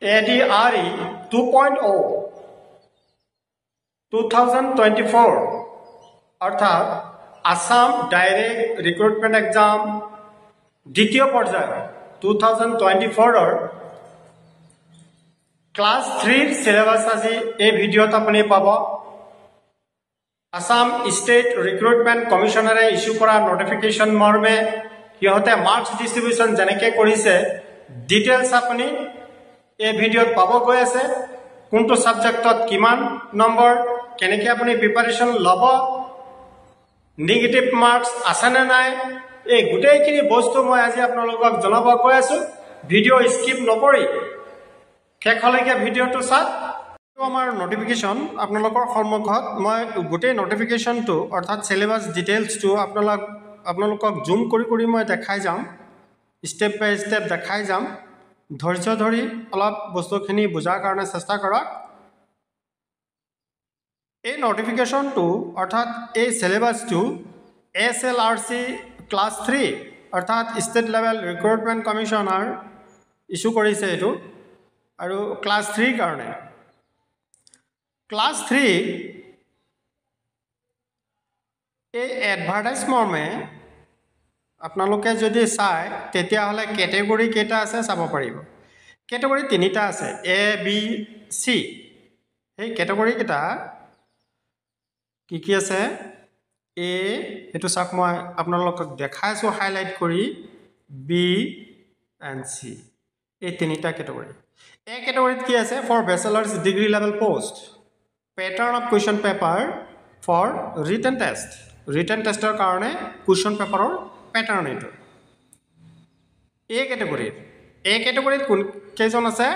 ADRE 2.0 2024 অৰ্থাৎ Assam direct recruitment exam দ্বিতীয় পৰ্যায়ৰ 2024ৰ ক্লাছ 3ৰ চিলেবাছ আজি এই ভিডিঅ'ত আপুনি পাব। আছাম ষ্টেট ৰিক্ৰুটমেণ্ট কমিশ্যনাৰে ইছ্যু কৰা নটিফিকেশ্যন মৰ্মে সিহঁতে মাৰ্কছ ডিষ্ট্ৰিবিউশ্যন যেনেকৈ কৰিছে ডিটেইলছ আপুনি এই ভিডিঅ'ত পাব গৈ আছে। কোনটো ছাবজেক্টত কিমান নম্বৰ, কেনেকৈ আপুনি প্ৰিপাৰেশ্যন ল'ব, নিগেটিভ মাৰ্কছ আছেনে নাই, এই গোটেইখিনি বস্তু মই আজি আপোনালোকক জনাব গৈ আছোঁ। ভিডিঅ' স্কিপ নকৰি শেষলৈকে ভিডিঅ'টো চাওক। আমাৰ নটিফিকেশ্যন আপোনালোকৰ সন্মুখত মই গোটেই নটিফিকেশ্যনটো অৰ্থাৎ চিলেবাছ ডিটেইলছটো আপোনালোকক জুম কৰি কৰি মই দেখাই যাম, ষ্টেপ বাই ষ্টেপ দেখাই যাম। ধৈৰ্য ধৰি অলপ বস্তুখিনি বুজাৰ কাৰণে চেষ্টা কৰক। এই নটিফিকেশ্যনটো অৰ্থাৎ এই চিলেবাছটো SLRC class 3 অৰ্থাৎ state level recruitment commissioner issue কৰিছে এইটো, আৰু ক্লাছ 3ৰ কাৰণে। ক্লাছ 3 এই এডভাৰটাইজ মৰ্মে আপোনালোকে যদি চায় তেতিয়াহ'লে কেটেগৰী কেইটা আছে চাব পাৰিব। কেটেগৰী তিনিটা আছে, এ বি চি। সেই কেটেগৰীকেইটা কি কি আছে, এ সেইটো চাওক, মই আপোনালোকক দেখাইছোঁ হাইলাইট কৰি, বি এণ্ড চি, এই তিনিটা কেটেগৰী। এ কেটেগৰীত কি আছে, for bachelor's degree level post, pattern of question paper for written test, written টেষ্টৰ কাৰণে কুৱেশ্যন পেপাৰৰ পেটাৰ্ণ এইটো। এ কেটেগৰীত, এ কেটেগৰীত কোন কেইজন আছে,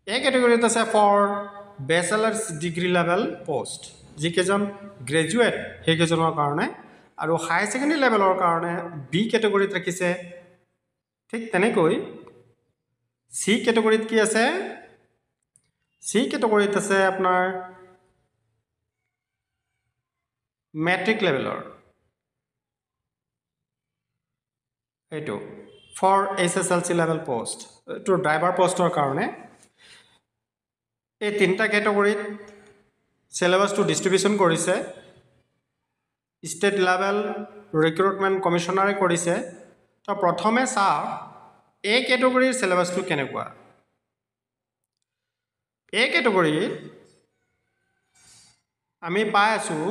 এ কেটেগৰীত আছে for bachelor's degree level post, যিকেইজন গ্ৰেজুৱেট সেইকেইজনৰ কাৰণে, আৰু হায়াৰ ছেকেণ্ডেৰী লেভেলৰ কাৰণে বি কেটেগৰীত ৰাখিছে। ঠিক তেনেকৈ চি কেটেগৰীত কি আছে, চি কেটেগৰীত আছে আপোনাৰ মেট্ৰিক লেভেলৰ, এইটো for HSLC level post, এইটো ড্ৰাইভাৰ পষ্টৰ কাৰণে। এই তিনিটা কেটেগৰীত চিলেবাছটো ডিষ্ট্ৰিবিউশ্যন কৰিছে, ষ্টেট লেভেল ৰিক্ৰুটমেণ্ট কমিশ্যনাৰে কৰিছে। তো প্ৰথমে চাওক এ কেটেগৰীৰ চিলেবাছটো কেনেকুৱা। এ কেটেগৰীত আমি পাই আছোঁ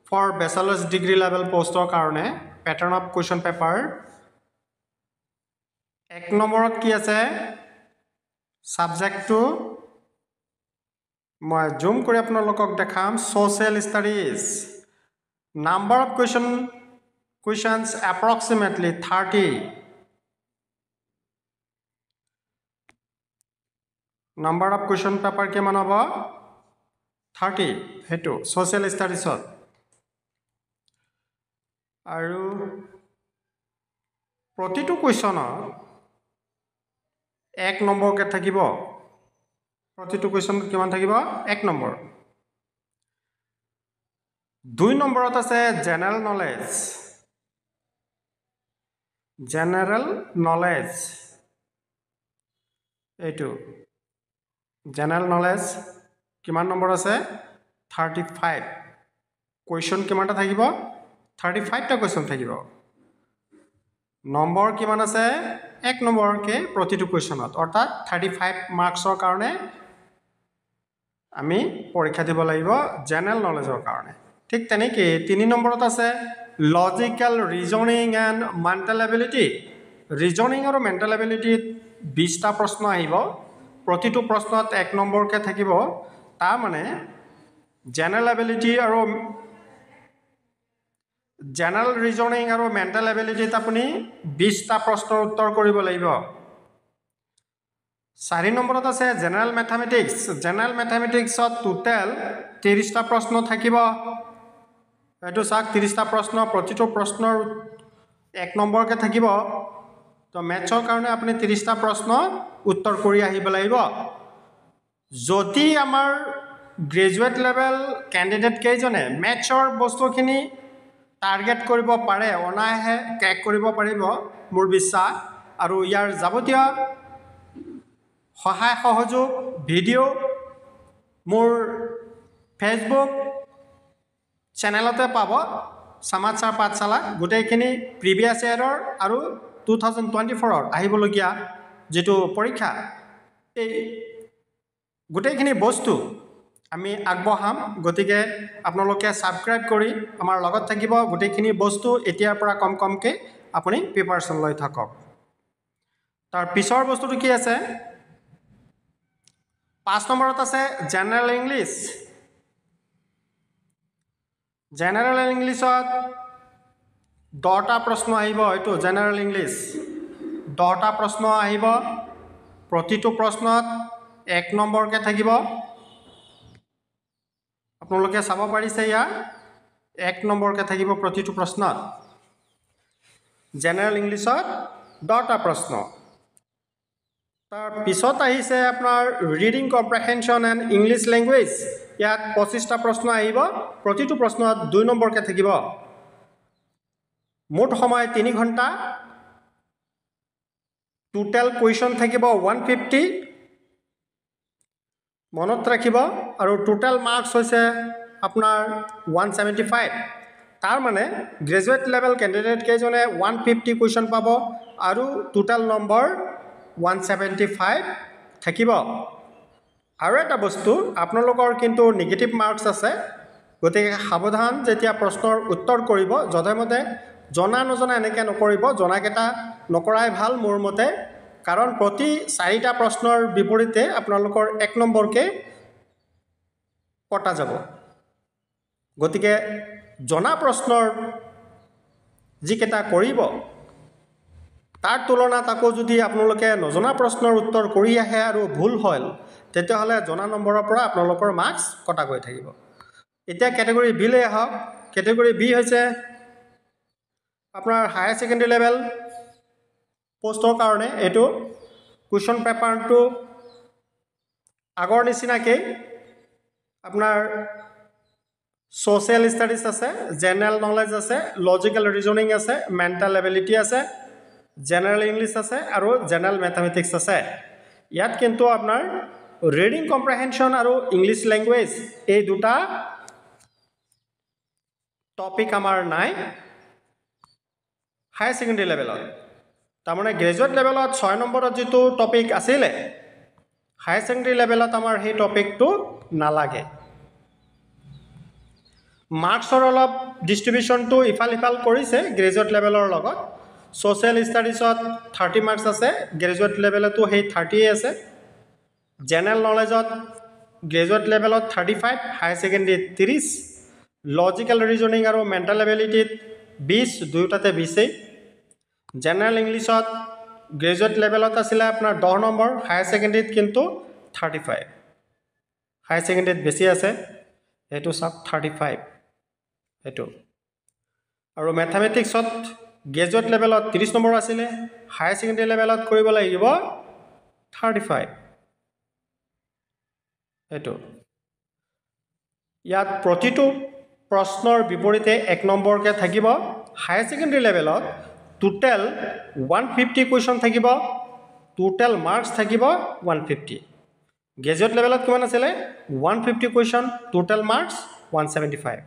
ফৰ বেচেলাৰ্ছ ডিগ্ৰী লেভেল পষ্টৰ কাৰণে পেটাৰ্ণ অফ কুৱেশ্যন পেপাৰ। 1 নম্বৰত কি আছে, ছাবজেক্টটো মই জুম কৰি আপোনালোকক দেখাম, social studies. Number of questions approximately 30। Number of question paper কিমান হ'ব, 30, সেইটো ছ'চিয়েল ষ্টাডিজত। আৰু প্ৰতিটো কুৱেশ্যনত 1 নম্বৰকৈ থাকিব, প্ৰতিটো কুৱেশ্যনত কিমান থাকিব, 1 নম্বৰ। 2 নম্বৰত আছে জেনেৰেল নলেজ, জেনেৰেল নলেজ, এইটো জেনেৰেল নলেজ কিমান নম্বৰ আছে, 35। কুৱেশ্যন কিমানটা থাকিব, 35টা কুৱেশ্যন থাকিব। নম্বৰ কিমান আছে, 1 নম্বৰকৈ প্ৰতিটো কুৱেশ্যনত, অৰ্থাৎ 35 মাৰ্কছৰ কাৰণে আমি পৰীক্ষা দিব লাগিব জেনেৰেল নলেজৰ কাৰণে। ঠিক তেনেকেই 3 নম্বৰত আছে logical reasoning and mental ability. Reasoning আৰু মেণ্টেল এবিলিটিত 20টা প্ৰশ্ন আহিব, প্ৰতিটো প্ৰশ্নত 1 নম্বৰকৈ থাকিব। তাৰমানে জেনেৰেল এবিলিটি আৰু জেনেৰেল ৰিজনিং আৰু মেণ্টেল এবিলিটিত আপুনি 20টা প্ৰশ্নৰ উত্তৰ কৰিব লাগিব। 4 নম্বৰত আছে জেনেৰেল মেথামেটিক্স। জেনেৰেল মেথামেটিক্সত টোটেল 30টা প্ৰশ্ন থাকিব। এইটো চাওক, 30টা প্ৰশ্ন, প্ৰতিটো প্ৰশ্নৰ 1 নম্বৰকৈ থাকিব। তো মেথছৰ কাৰণে আপুনি 30টা প্ৰশ্ন উত্তৰ কৰি আহিব লাগিব। যদি আমাৰ গ্ৰেজুৱেট লেভেল কেণ্ডিডেট কেইজনে মেথছৰ বস্তুখিনি টাৰ্গেট কৰিব পাৰে, অনায়াসে ক্ৰেক কৰিব পাৰিব মোৰ বিশ্বাস। আৰু ইয়াৰ যাৱতীয় সহায় সহযোগ ভিডিঅ' মোৰ ফেচবুক চেনেলতে পাব, চামাদ ছাৰ পাঠশালা। গোটেইখিনি প্ৰিভিয়াছ ইয়েৰৰ আৰু 2024ৰ আহিবলগীয়া যিটো পৰীক্ষা, এই গোটেইখিনি বস্তু আমি আগবঢ়াম। গতিকে আপোনালোকে ছাবস্ক্ৰাইব কৰি আমাৰ লগত থাকিব। গোটেইখিনি বস্তু এতিয়াৰ পৰা কম কমকৈ আপুনি প্ৰিপাৰেশ্যন লৈ থাকক। তাৰ পিছৰ বস্তুটো কি আছে? 5 নম্বৰত আছে জেনেৰেল ইংলিছ। জেনেৰেল ইংলিছত 10টা প্ৰশ্ন আহিব। এইটো জেনেৰেল ইংলিছ 10টা প্ৰশ্ন আহিব। প্ৰতিটো প্ৰশ্নত 1 নম্বৰকৈ থাকিব। আপোনালোকে চাব পাৰিছে, ইয়াৰ 1 নম্বৰকৈ থাকিব প্ৰতিটো প্ৰশ্নত। জেনেৰেল ইংলিছত 10টা প্ৰশ্ন। তাৰ পিছত আহিছে আপোনাৰ reading comprehension and English language. ইয়াত 25টা প্ৰশ্ন আহিব। প্ৰতিটো প্ৰশ্নত 2 নম্বৰকৈ থাকিব। মুঠ সময় 3 ঘণ্টা। টোটেল কুৱেশ্যন থাকিব 150, মনত ৰাখিব। আৰু টোটেল মাৰ্কছ হৈছে আপোনাৰ 175। তাৰ মানে গ্ৰেজুৱেট লেভেল কেণ্ডিডেট কেইজনে 150 কুৱেশ্যন পাব আৰু টোটেল নম্বৰ 175 থাকিব। আৰু এটা বস্তু, আপোনালোকৰ কিন্তু নিগেটিভ মাৰ্কছ আছে, গতিকে সাৱধান। যেতিয়া প্ৰশ্নৰ উত্তৰ কৰিব, যধে মধে জনা নজনা এনেকৈ নকৰিব। জনাকেইটা নকৰাই ভাল মোৰ মতে, কাৰণ প্ৰতি 4টা প্ৰশ্নৰ বিপৰীতে আপোনালোকৰ 1 নম্বৰকৈ কটা যাব। গতিকে জনা প্ৰশ্নৰ যিকেইটা কৰিব, তাৰ তুলনাত আকৌ যদি আপোনালোকে নজনা প্ৰশ্নৰ উত্তৰ কৰি আহে আৰু ভুল হ'ল, তেতিয়াহ'লে জনা নম্বৰৰ পৰা আপোনালোকৰ মাৰ্কছ কটা গৈ থাকিব। এতিয়া কেটেগৰী বিলৈ আহক। কেটেগৰী বি হৈছে আপোনাৰ হায়াৰ ছেকেণ্ডেৰী লেভেল পষ্টৰ কাৰণে। এইটো কুৱেশ্যন পেপাৰটো আগৰ নিচিনাকেই আপোনাৰ ছ'চিয়েল ষ্টাডিজ আছে, জেনেৰেল নলেজ আছে, লজিকেল ৰিজনিং আছে, মেণ্টেল এবিলিটি আছে, জেনেৰেল ইংলিছ আছে আৰু জেনেৰেল মেথামেটিক্স আছে। ইয়াত কিন্তু আপোনাৰ ৰিডিং কম্প্ৰেহেনশ্যন আৰু ইংলিছ লেংগুৱেজ এই দুটা টপিক আমাৰ নাই হায়াৰ ছেকেণ্ডেৰী লেভেলত। তাৰমানে গ্ৰেজুৱেট লেভেলত 6 নম্বৰত যিটো টপিক আছিলে, হায়াৰ ছেকেণ্ডেৰী লেভেলত আমাৰ সেই টপিকটো নালাগে। মাৰ্কছৰ অলপ ডিষ্ট্ৰিবিউশ্যনটো ইফাল সিফাল কৰিছে গ্ৰেজুৱেট লেভেলৰ লগত। ছ'চিয়েল ষ্টাডিজত 30 মাৰ্কছ আছে, গ্ৰেজুৱেট লেভেলতো সেই 30য়ে আছে। জেনেৰেল নলেজত গ্ৰেজুৱেট লেভেলত 35, হায়াৰ ছেকেণ্ডেৰীত 30। লজিকেল ৰিজনিং আৰু মেণ্টেল এবিলিটিত 20, দুয়োটাতে 20েই। জেনেৰেল ইংলিছত গ্ৰেজুৱেট লেভেলত আছিলে আপোনাৰ 10 নম্বৰ, হায়াৰ ছেকেণ্ডেৰীত কিন্তু 35। হায়াৰ ছেকেণ্ডেৰীত বেছি আছে, সেইটো চাওক, 35 সেইটো। আৰু মেথামেটিক্সত গ্ৰেজুৱেট লেভেলত 30 নম্বৰ আছিলে, হায়াৰ ছেকেণ্ডেৰী লেভেলত কৰিব লাগিব 35 সেইটো। ইয়াত প্ৰতিটো প্ৰশ্নৰ বিপৰীতে 1 নম্বৰকৈ থাকিব। হায়াৰ ছেকেণ্ডেৰী লেভেলত টোটেল 150 কুৱেশ্যন থাকিব, টোটেল মাৰ্কছ থাকিব 150। গ্ৰেজুৱেট লেভেলত কিমান আছিলে? 150 question, total marks 175।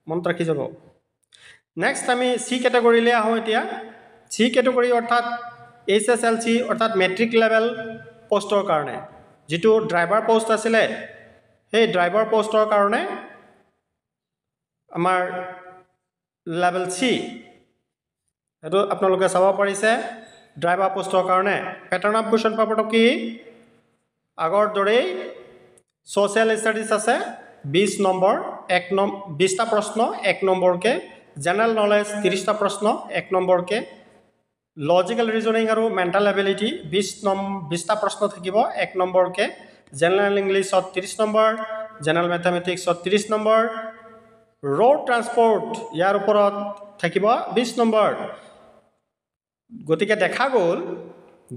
মনত ৰাখি যাব। নেক্সট আমি চি কেটেগৰীলৈ আহোঁ এতিয়া। চি কেটেগৰী অৰ্থাৎ HSLC, অৰ্থাৎ মেট্ৰিক লেভেল পষ্টৰ কাৰণে যিটো ড্ৰাইভাৰ পষ্ট আছিলে, সেই ড্ৰাইভাৰ পষ্টৰ কাৰণে আমাৰ লেভেল চি, সেইটো আপোনালোকে চাব পাৰিছে। ড্ৰাইভাৰ পষ্টৰ কাৰণে পেটাৰ্ণ অফ কুৱেশ্যন পেপাৰটো কি? আগৰ দৰেই ছ'চিয়েল ষ্টাডিজ আছে 20 নম্বৰ, 20টা প্ৰশ্ন 1 নম্বৰকৈ, জেনেৰেল নলেজ 30টা প্ৰশ্ন 1 নম্বৰকৈ, লজিকেল ৰিজনিং আৰু মেণ্টেল এবিলিটি 20টা প্ৰশ্ন থাকিব 1 নম্বৰকৈ, জেনেৰেল ইংলিছত 30 নম্বৰ, জেনেৰেল মেথামেটিক্সত 30 নম্বৰ, ৰোড ট্ৰান্সপৰ্ট ইয়াৰ ওপৰত থাকিব 20 নম্বৰ। গতিকে দেখা গ'ল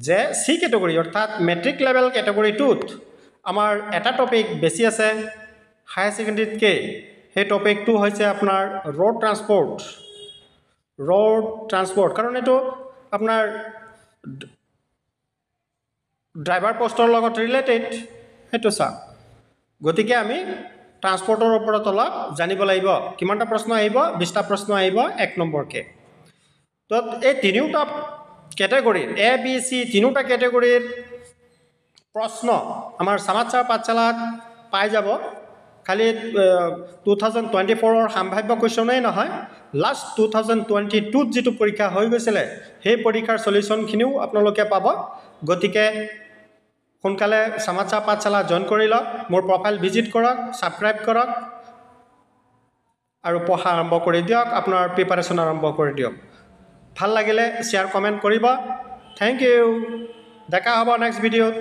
যে চি কেটেগৰী অৰ্থাৎ মেট্ৰিক লেভেল কেটেগৰীটোত আমাৰ এটা টপিক বেছি আছে হায়াৰ ছেকেণ্ডেৰীতকৈ। সেই টপিকটো হৈছে আপোনাৰ ৰোড ট্ৰান্সপৰ্ট। ৰোড ট্ৰান্সপৰ্ট, কাৰণ এইটো আপোনাৰ ড্ৰাইভাৰ পষ্টৰ লগত ৰিলেটেড, সেইটো চাওক। গতিকে আমি ট্ৰান্সপৰ্টৰ ওপৰত অলপ জানিব লাগিব। কিমানটা প্ৰশ্ন আহিব? 20টা প্ৰশ্ন আহিব 1 নম্বৰকৈ। তো এই তিনিওটা কেটেগৰীৰ, এ, বি, চি তিনিওটা কেটেগৰীৰ প্ৰশ্ন আমাৰ সমাচাৰ পাঠশালাত পাই যাব। খালি 2024ৰ সাম্ভাব্য কুৱেশ্যনেই নহয়, লাষ্ট 2022ত যিটো পৰীক্ষা হৈ গৈছিলে, সেই পৰীক্ষাৰ চলিউশ্যনখিনিও আপোনালোকে পাব। গতিকে সোনকালে সমাচাৰ পাঠশালা জইন কৰি লওক, মোৰ প্ৰফাইল ভিজিট কৰক, ছাবস্ক্ৰাইব কৰক আৰু পঢ়া আৰম্ভ কৰি দিয়ক, আপোনাৰ প্ৰিপাৰেশ্যন আৰম্ভ কৰি দিয়ক। ভাল লাগিলে শ্বেয়াৰ, কমেণ্ট কৰিব। Thank U. দেখা হ'ব নেক্সট ভিডিঅ'ত।